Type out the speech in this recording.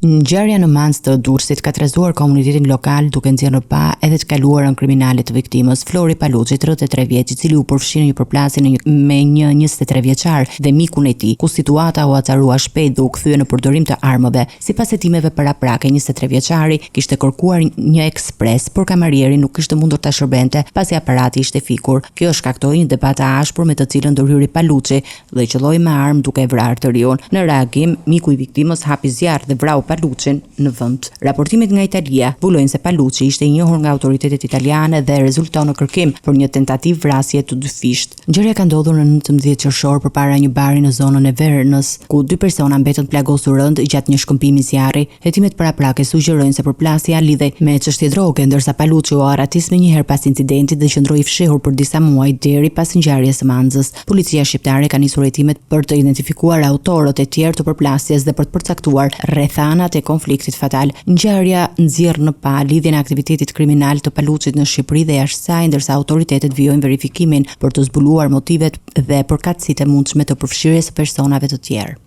Ngjarja në Manzë të Durrësit ka trazuar komunitetin lokal duke nxjerrë në pah edhe të kaluarën kriminale të viktimës, Flori Paluçi, 33 vjeç, i cili u përfshi në një përplasje në një, me një 23 vjeçar dhe mikun e tij, ku situata u acarua shpejt dhe u kthye në përdorim të armëve. Sipas hetimeve paraprake, 23 vjeçari kishte kërkuar një ekspres, por kamarieri nuk kishte mundur ta shërbente pasi aparati ishte fikur. Kjo shkaktoi një debat të ashpër me të cilën ndërhyri Paluçi, dhe qëlloi me armë duke e vrarë të riun. Në reagim, miku i viktimës hapi zjarr dhe vrau Paluçin në vend. Raportimet nga Italia zbulojnë se Paluçi ishte i njohur nga autoritetet italiane dhe rezulton në kërkim për një tentativë vrasje të dyfishtë. Ngjarja ka ndodhur në 19 qershor përpara një bari në zonën e Vernës, ku dy persona mbetën të plagosur rëndë gjatë një shkëmbimi zjarri. Hetimet paraprake sugjerojnë se përplasja lidhej me çështje droge, ndërsa Paluçi u arratis menjëherë pas incidentit dhe qëndroi i fshehur për disa muaj deri pas ngjarjes së Manzës. Policia shqiptare ka nisur hetimet për të identifikuar autorët e tjerë të përplasjes dhe për të përcaktuar rrethanat e konfliktit fatal. Ngjarja nxjerr në pah lidhjen e aktivitetit kriminal të Paluçit në Shqipëri dhe jashtë saj, ndërsa autoritetet vijojnë verifikimin për të zbuluar motivet dhe përkatësitë e mundshme të përfshirjes së personave të tjerë.